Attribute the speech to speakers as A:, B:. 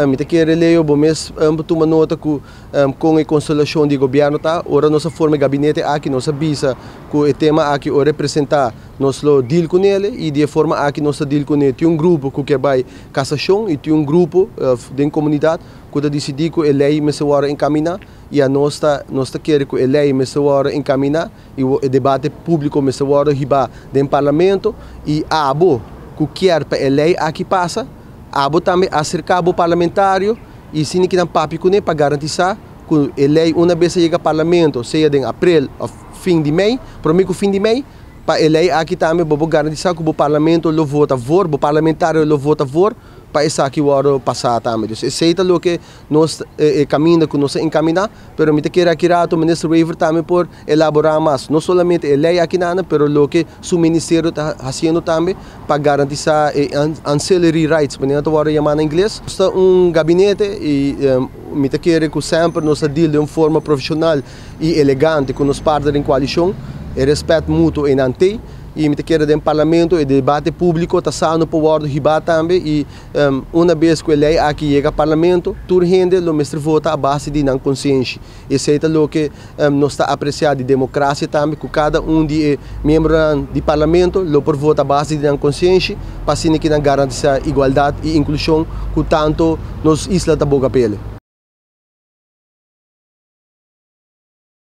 A: Mi ta kere Leo bo mes tuma nota ku kon e konstelashon di gobièrnu ta. Ora nos a forma e gabinete aki nos a bisa ku e tema aki ora e presentá nos lo deal kunele i di e forma aki nos ta deal kuné. Tin un grupo ku ke bai kasashon i tin un grupo den komunidat ku ta disidí ku e lei mester wòrdu enkaminá i anos ta nos ta kere ku e lei mester wòrdu enkaminá i e debate públiko mester wòrdu hibá den parlamento i abo ku kier pa e lei aki pasa abo tambe aserká bo parlamentario i asina ki nan papia kuné pa garantisá ku e lei una bes a yega parlamento sea den aprel òf fin di mei, promé ku fin di mei, pa e lei aki tambe bo por garantisá ku bo parlamento lo vota voor, bo parlamentario lo vota voor pa esaki wòrdu pasá tambe. Dus esei ta loke nos e kaminda ku nos a enkaminá, pero mi ta kere aki rato Minister Wever tambe por elaborá mas, no solamente e lei aki nan, pero loke su ministerio ta hasiendo tambe pa garantisá e ancillary rights, manera nan ta wòrdu yamá na ingles. Nos ta un gabinete i mi ta kere ku semper nos ta deal den un forma profeshonal i elegante ku nos partner den koalishon, e rèspèt mutuo einan t'ei. I mi ta kere den parlamento e debate públiko ta sano por wòrdu hibá tambe i una bes ku e lei aki yega parlamento tur hende lo mester vota a base di nan konsenshi. Esei ta loke nos ta apresiá di demokrasia tambe ku kada un di e miembronan di parlamento lo por vota a base di nan konsenshi pa asina ki nan garantisá igualdat i inklushon ku tantu nos isla ta boga p'ele.